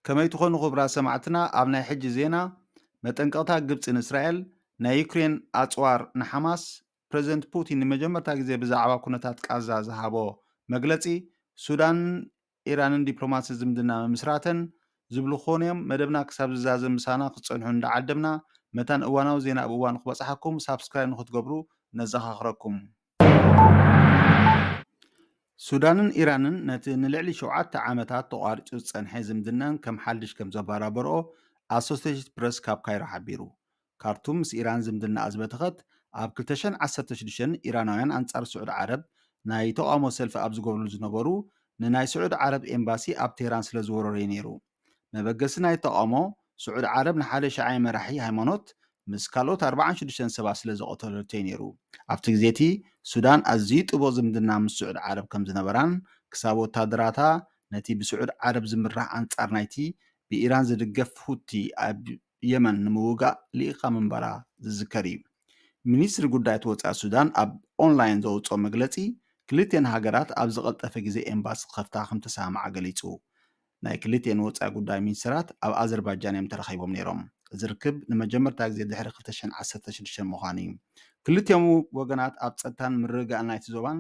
ከመይ ትኾኑ ክቡራት ሰማዕትና? ኣብ ናይ ሕጂ ዜና፣ መጠንቀቕታ ግብጺ ንእስራኤል፣ ናይ ዩክሬን ኣጽዋር ንሓማስ፣ ፕረዚደንት ፑቲን ንመጀመርታ ግዜ ብዛዕባ ኩነታት ቃዛ ዝሃቦ መግለጺ፣ ሱዳንን ኢራንን ዲፕሎማሲ ዝምድና ምምስራተን ዝብሉ ክኾኑ እዮም። መደብና ክሳብ ዝዛዘም ምሳና ክትጸንሑ እንዳዓደምና፣ መታን እዋናዊ ዜና ኣብ እዋኑ ክበጽሓኩም ሳብስክራይብ ንክትገብሩ ነዘኻኽረኩም። ሱዳንን ኢራንን ነቲ ንልዕሊ ሸውዓተ ዓመታት ተቋሪጹ ዝጸንሐ ዝምድናን ከም ሓድሽ ከም ዘበራበርኦ ኣሶሴትድ ፕረስ ካብ ካይሮ ሓቢሩ። ካርቱም ምስ ኢራን ዝምድናኣ ዝበተኸት ኣብ ክልተ ሽሕን ዓሰርተ ሽዱሽተን ኢራናውያን ኣንጻር ስዑድ ዓረብ ናይ ተቓውሞ ሰልፊ ኣብ ዝገብርሉ ዝነበሩ ንናይ ስዑድ ዓረብ ኤምባሲ ኣብ ቴህራን ስለ ዝወረሮ'ዩ ነይሩ። መበገሲ ናይ ተቓውሞ፣ ስዑድ ዓረብ ንሓደ ሸዓይ መራሒ ሃይማኖት ምስ ካልኦት ኣርባዓን ሽዱሽተን ሰባት ስለ ዝቐተለቶ'ዩ ነይሩ። ኣብቲ ግዜ እቲ ሱዳን ኣዝዩ ጥቡቕ ዝምድና ምስ ስዑድ ዓረብ ከም ዝነበራን ክሳብ ወታደራታ ነቲ ብስዑድ ዓረብ ዝምራሕ ኣንጻር ናይቲ ብኢራን ዝድገፍ ሁቲ ኣብ የመን ንምውጋእ ልኢኻ ምንባራ ዝዝከር እዩ። ሚኒስትሪ ጉዳያት ወጻኢ ሱዳን ኣብ ኦንላይን ዘውጽኦ መግለጺ፣ ክልቲኤን ሃገራት ኣብ ዝቐልጠፈ ግዜ ኤምባሲ ክኸፍታ ከም ተሰማምዓ ገሊጹ። ናይ ክልቲኤን ወጻኢ ጉዳይ ሚኒስትራት ኣብ ኣዘርባጃን እዮም ተራኺቦም ነይሮም። እዚ ርክብ ንመጀመርታ ግዜ ድሕሪ ክልተ ሽሕን ዓሰርተ ሽዱሽተን ምዃኑ እዩ። ክልቲኦም ወገናት ኣብ ጸጥታን ምርግጋእን ናይቲ ዞባን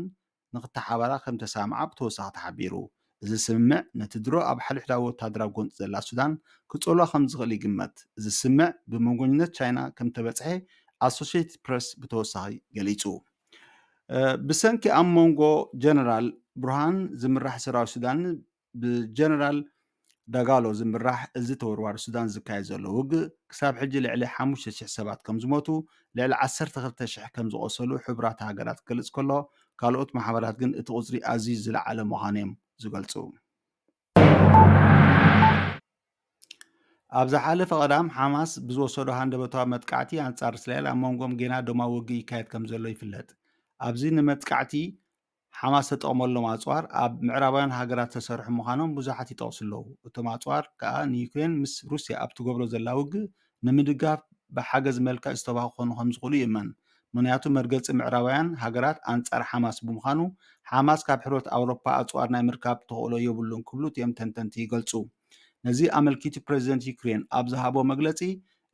ንክተሓባበራ ከም ተሰማምዓ ብተወሳኺ ተሓቢሩ። እዚ ስምምዕ ነቲ ድሮ ኣብ ሓድሕዳዊ ወታደራዊ ጎንጺ ዘላ ሱዳን ክጸልዋ ከም ዝኽእል ይግመት። እዚ ስምምዕ ብመንጎኝነት ቻይና ከም ተበጽሐ ኣሶሴትድ ፕረስ ብተወሳኺ ገሊጹ። እ፣ ብሰንኪ ኣብ መንጎ ጀነራል ብርሃን ዝምራሕ ሰራዊት ሱዳን ብጀነራል ዳጋሎ ዝምራሕ እዚ ተወርዋሪ ሱዳን ዝካየድ ዘሎ ውግእ ክሳብ ሕጂ ልዕሊ ሓሙሽተ ሽሕ ሰባት ከም ዝሞቱ፣ ልዕሊ ዓሰርተ ክልተ ሽሕ ከም ዝቖሰሉ ሕቡራት ሃገራት ክገልጽ ከሎ፣ ካልኦት ማሕበራት ግን እቲ ቁጽሪ ኣዝዩ ዝለዓለ ምዃኑ እዮም ዝገልጹ። ኣብ ዝሓለፈ ቀዳም ሓማስ ብዝወሰዶ ሃንደበታዊ መጥቃዕቲ ኣንጻር እስራኤል ኣብ መንጎኦም ጌና ደማዊ ውግእ ይካየድ ከም ዘሎ ይፍለጥ። ኣብዚ ንመጥቃዕቲ ሓማስ ተጠቕመሎም ኣጽዋር ኣብ ምዕራባውያን ሃገራት ዝተሰርሑ ምዃኖም ብዙሓት ይጠቕሱ ኣለዉ። እቶም ኣጽዋር ከኣ ንዩክሬን ምስ ሩስያ ኣብ ትገብሮ ዘላ ውግእ ንምድጋፍ ብሓገዝ መልክዕ ዝተባህኹ ክኾኑ ከም ዝኽእሉ ይእመን። ምኽንያቱ መርገጺ ምዕራባውያን ሃገራት ኣንጻር ሓማስ ብምዃኑ፣ ሓማስ ካብ ሕብረት ኣውሮፓ ኣጽዋር ናይ ምርካብ ተኽእሎ የብሉን ክብሉ እቲኦም ተንተንቲ ይገልጹ። ነዚ ኣመልኪቱ ፕረዚደንት ዩክሬን ኣብ ዝሃቦ መግለጺ፣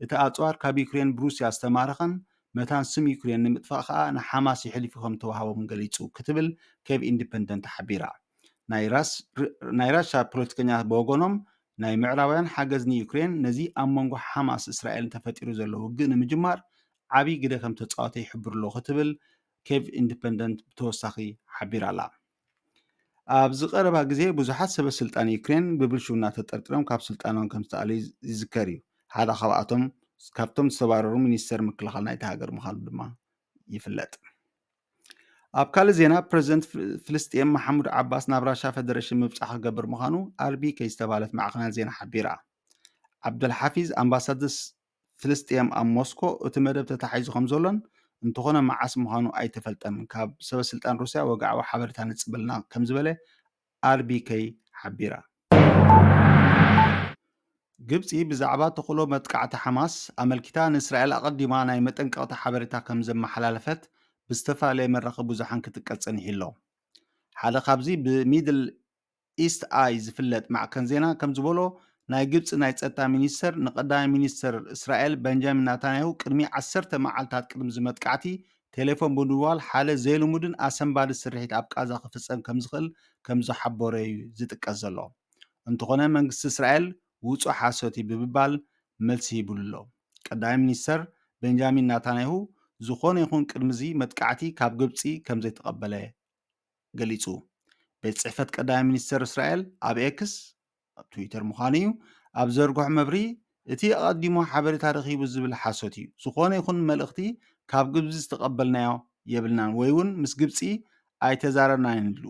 እቲ ኣጽዋር ካብ ዩክሬን ብሩስያ ዝተማረኸን መታን ስም ዩክሬን ንምጥፋእ ከኣ ንሓማስ የሕሊፉ ከም ተዋህቦም ገሊጹ ክትብል ኬቭ ኢንዲፐንደንት ሓቢራ። ናይ ራስ-፣ ር-፣ ናይ ራሻ ፖለቲከኛታት ብወገኖም ናይ ምዕራባውያን ሓገዝ ንዩክሬን ነዚ ኣብ መንጎ ሓማስ እስራኤልን ተፈጢሩ ዘሎ ውግእ ንምጅማር ዓብዪ ግደ ከም ተጻወተ ይሕብር ኣሎ ክትብል ኬቭ ኢንዲፐንደንት ብተወሳኺ ሓቢራ ኣላ። ኣብዚ ቀረባ ግዜ ብዙሓት ሰበ ስልጣን ዩክሬን ብብልሽውና ተጠርጢሮም ካብ ስልጣኖም ከም ዝተኣልዩ ይዝከር እዩ። ሓደ ካብኣቶም፣ ካብቶም ዝተባረሩ ሚኒስተር ምክልኻል ናይቲ ሃገር ምዃኑ ድማ ይፍለጥ። ኣብ ካልእ ዜና፣ ፕረዚደንት ፍል-፣ ፍልስጤም መሓሙድ ዓባስ ናብ ራሻ ፈደረሽን ምብጻሕ ክገብር ምዃኑ ኣር ቢ ከይ ዝተባህለት ማዕኸናት ዜና ሓቢራ። ዓብደልሓፊዝ ኣምባሳደር ፍልስጤም ኣብ ሞስኮ እቲ መደብ ተታሒዙ ከም ዘሎን እንተኾነ መዓስ ምዃኑ ኣይተፈልጠን። ካብ ሰበ ስልጣን ሩስያ ወግዓዊ ሓበሬታ ንጽበልና ከም ዝበለ ኣር ቢ ከይ ሓቢራ። ግብጺ ብዛዕባ ተኽእሎ መጥቃዕቲ ሓማስ ኣመልኪታ ንእስራኤል ኣቐዲማ ናይ መጠንቀቕታ ሓበሬታ ከም ዘመሓላለፈት ብዝተፈላለየ መራኸቢ ብዙሓን ክጥቀስ ጸኒሑ ኣሎ። ሓደ ካብዚ ብሚድል ኢስት ኣይ ዝፍለጥ ማዕከን ዜና ከም ዝበሎ፣ ናይ ግብጺ ናይ ጸጥታ ሚኒስተር ንቀዳማይ ሚኒስተር እስራኤል በንጃሚን ናታንያሁ ቅድሚ ዓሰርተ መዓልታት ቅድሚ እዚ መጥቃዕቲ ቴሌፎን ብምድዋል ሓደ ዘይልሙድን ኣሰንባዲ ስርሒት ኣብ ቃዛ ክፍጸም ከም ዝኽእል ከም ዝሓበሮ እዩ ዝጥቀስ ዘሎ። እንተኾነ መንግስቲ እስራኤል ውጹእ ሓሶት እዩ ብምባል መልሲ ሂቡሉ ኣሎ። ቀዳማይ ሚኒስተር በንጃሚን ናታንያሁ ዝኾነ ይኹን ቅድሚ እዚ መጥቃዕቲ ካብ ግብጺ ከም ዘይተቐበለ ገሊጹ። ቤት ጽሕፈት ቀዳማይ ሚኒስተር እስራኤል ኣብ ኤክስ፣ ኣብ ትዊተር ምዃኑ እዩ፣ ኣብ ዘርግሖ መብርሂ፣ እቲ ኣቐዲሙ ሓበሬታ ረኺቡ ዝብል ሓሶት እዩ። ዝኾነ ይኹን መልእኽቲ ካብ ግብጺ ዝተቐበልናዮ የብልናን ወይ እውን ምስ ግብጺ ኣይተዛረብናን ኢሉ።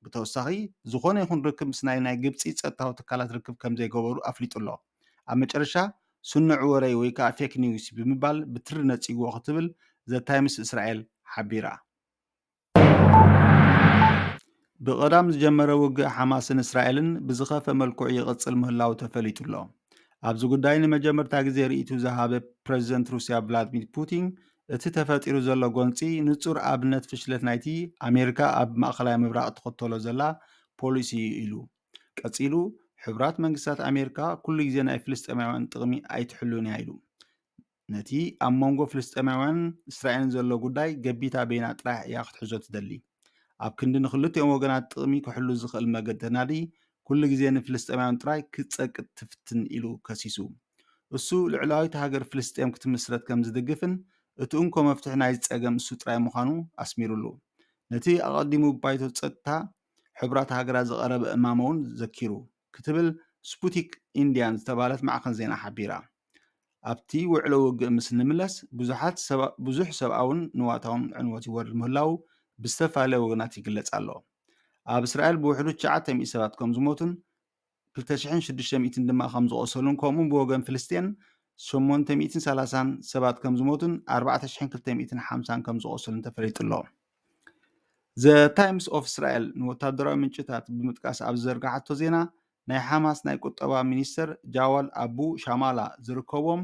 ብተወሳኺ፣ ዝኾነ ይኹን ርክብ ምስ ናይ፣ ናይ ግብጺ ጸጥታዊ ትካላት ርክብ ከም ዘይገበሩ ኣፍሊጡ ኣሎ። ኣብ መጨረሻ፣ ስኑዕ ወረይ ወይ ከኣ ፌክ ኒውስ ብምባል ብትሪ ነጺግዎ ክትብል ዘ ታይምስ እስራኤል ሓቢራ። ብቐዳም ዝጀመረ ውግእ ሓማስን እስራኤልን ብዝኸፈ መልክዑ ይቕጽል ምህላዉ ተፈሊጡ ኣሎ። ኣብዚ ጉዳይ ንመጀመርታ ግዜ ርእይቱ ዝሃበ ፕረዚደንት ሩስያ ቭላድሚር ፑቲን፣ እቲ ተፈጢሩ ዘሎ ጎንጺ ንጹር ኣብነት ፍሽለት ናይቲ ኣሜሪካ ኣብ ማእከላይ ምብራቕ ትኽተሎ ዘላ ፖሊሲ እዩ ኢሉ። ቀጺሉ፣ ሕቡራት መንግስታት ኣሜሪካ ኩሉ ግዜ ናይ ፍልስጤማውያን ጥቕሚ ኣይትሕሉን እያ ኢሉ። ነቲ ኣብ መንጎ ፍልስጤማውያንን እስራኤልን ዘሎ ጉዳይ ገቢታ በይና ጥራሕ እያ ክትሕዞ ትደሊ። ኣብ ክንዲ ንክልቲኦም ወገናት ጥቕሚ ክሕሉ ዝኽእል መገዲ ተናዲ፣ ኩሉ ግዜ ንፍልስጤማውያን ጥራይ ክትጸቅጥ ትፍትን ኢሉ ከሲሱ። እሱ ልዕላዊት ሃገር ፍልስጤም ክትምስረት ከም ዝድግፍን እቲ እንኮ መፍትሒ ናይዚ ጸገም እሱ ጥራይ ምዃኑ ኣስሚሩሉ። ነቲ ኣቐዲሙ ብባይቶ ጸጥታ ሕቡራት ሃገራት ዝቐረበ እማመ እውን ዘኪሩ ክትብል ስፑቲክ ኢንዲያን ዝተባህለት ማዕኸን ዜና ሓቢራ። ኣብቲ ውዕሎ ውግእ ምስ እንምለስ ብዙሓት ብዙሕ ሰብኣውን ንዋታውን ዕንወት ይወርድ ምህላው ብዝተፈላለየ ወገናት ይግለጽ ኣሎ። ኣብ እስራኤል ብውሕዱ ትሽዓተ ሚእቲ ሰባት ከም ዝሞቱን ክልተ ሽሕን ሽዱሽተ ሚእትን ድማ ከም ዝቖሰሉን ከምኡ ብወገን ፍልስጤን ሸሞንተ ሚእትን ሰላሳን ሰባት ከም ዝሞቱን ኣርባዕተ ሽሕን ክልተ ሚእትን ሓምሳን ከም ዝቖሰሉን ተፈሊጡ ኣሎ። ዘ ታይምስ ኦፍ እስራኤል ንወታደራዊ ምንጭታት ብምጥቃስ ኣብ ዝዘርግሓቶ ዜና ናይ ሓማስ ናይ ቁጠባ ሚኒስተር ጃዋል ኣቡ ሻማላ ዝርከቦም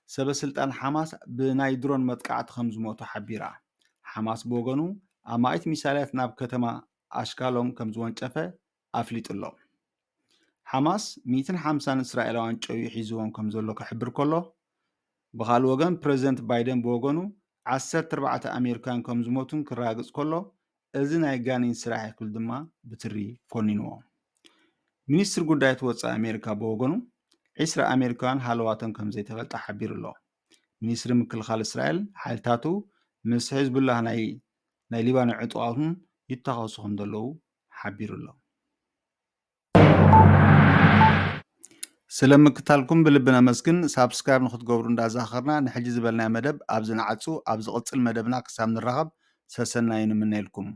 ሰበ ስልጣን ሓማስ ብናይ ድሮን መጥቃዕቲ ከም ዝሞቱ ሓቢራ። ሓማስ ብወገኑ ኣማኢት ሚሳይላት ናብ ከተማ ኣሽካሎም ከም ዝወንጨፈ ኣፍሊጡ ኣሎ። ሓማስ ሚእትን ሓምሳን እስራኤላውያን ጨውዩ ሒዝዎም ከም ዘሎ ክሕብር ከሎ፣ ብኻልእ ወገን ፕረዚደንት ባይደን ብወገኑ ዓሰርተ ኣርባዕተ ኣሜሪካውያን ከም ዝሞቱን ክረጋግጽ ከሎ፣ እዚ ናይ ጋኒን ስራሕ እዩ ክብል ድማ ብትሪ ኮኒንዎ። ሚኒስትሪ ጉዳያት ወጻኢ ኣሜሪካ ብወገኑ ዒስራ ኣሜሪካውያን ሃለዋቶም ከም ዘይተፈልጠ ሓቢሩ ኣሎ። ሚኒስትሪ ምክልኻል እስራኤል ሓይልታቱ ምስ ሒዝቡላህ ናይ ናይ ሊባኖ ዕጡቓቱን ይተኻኸሱ ከም ዘለዉ ሓቢሩ ኣሎ። ስለ ምክታልኩም ብልቢ ነመስግን። ሳብስክራይብ ንክትገብሩ እንዳዛኸርና ንሕጂ ዝበልናዮ መደብ ኣብዚ ንዓጹ። ኣብ ዝቕጽል መደብና ክሳብ ንራኸብ ሰሰናዩ ንምነየልኩም።